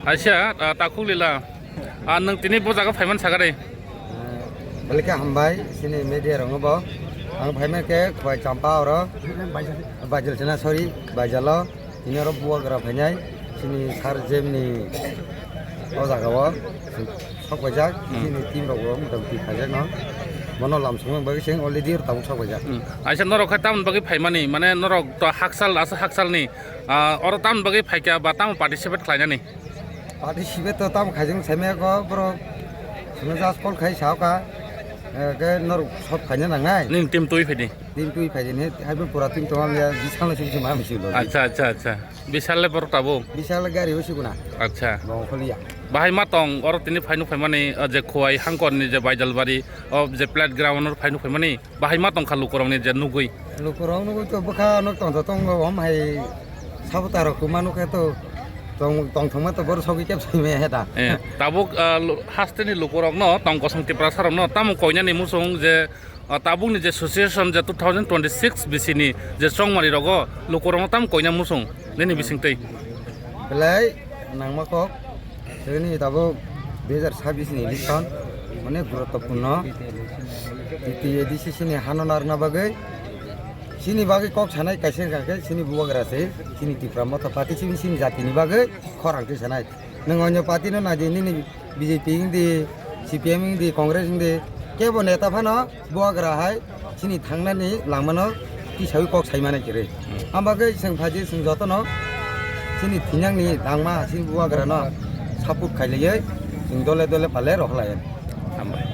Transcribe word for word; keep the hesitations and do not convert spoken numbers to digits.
Aisa, ah, Takhuk Lila, ah, nwng tini bo jaga phaiman sakari? Belai khe hambai, chini media rokno bo. Ang phaiman khe Khwai Champa oro, Baijal chana, sorry, Baijalo. Tini oro bubagra phainai, chini sir Jem ni o jaga o sok paijak, Hmm. chini team rok bo motamoti phaijak no. Bono lam songmani bagwi chwng already oro tabuk sok paijak. Hmm. Aisa norok khe tamoni bagwi phaimani, mane norok to hakchal, asa hakchal ni, ah, oro tamoni bagwi phaikha ba tamo participate khlainani? Participate to tamo khaijak saimaya kho, borok chwngno just call khai sao kha, eh, khe norok shot khaina nangnai. Nini team twi phaidi. Team twi phaidi ni, haibo pura team tongma ya, bisalo sibisi ma misi lo. Acha, acha, acha. Bisal le borok tabuk? Bisal gari o sikuna. Acha. Bo kholiya. Bahai ma tong, oro tini phaino phaimani, o je Khwai Hangkor ni je Baijalbari, o je plate ground oro phaino phaimani. Bahai ma tongkha lukurokni je nugwi? Lukurok nugwi to bwkha nok tongtho tongo, om hai sabo taro kwma nukhe to tong, tongthokma to boro sogwi kep saimaya heta. Eh, tabuk, ah, lu-, hasteni lukurokno tong kosong Tiprasarokno tamo koinani muchung je, ah, tabukni je situation je two thousand twenty-six bisini je chongmani rogo lukurokno tamo koina muchung nini bisingtwi? Belai nangma kok. Chini tabuk dui hajar sabis ni election onek guruttopurno. T T A D C C ni hano narwkna bagwi, chini bagwi kok sanai kaisa wngkha khe chini bubagra se, chini Tipra Motha Party, chini, chini jatini bagwi khorang twi sanai. Nwng onyo party no naidi, nini B J P wngdi, C P M wngdi, Congress wngdi, kebo neta phano bubagra hai chini thangnani lamano tisawi kok saimani kwrwi. Hmm. Ang bagwi chwng phaidi, chwng jotono chini thinangni langma chini bubagrano support khailaiwi chwng dole dole pale rohorlai. Hambai.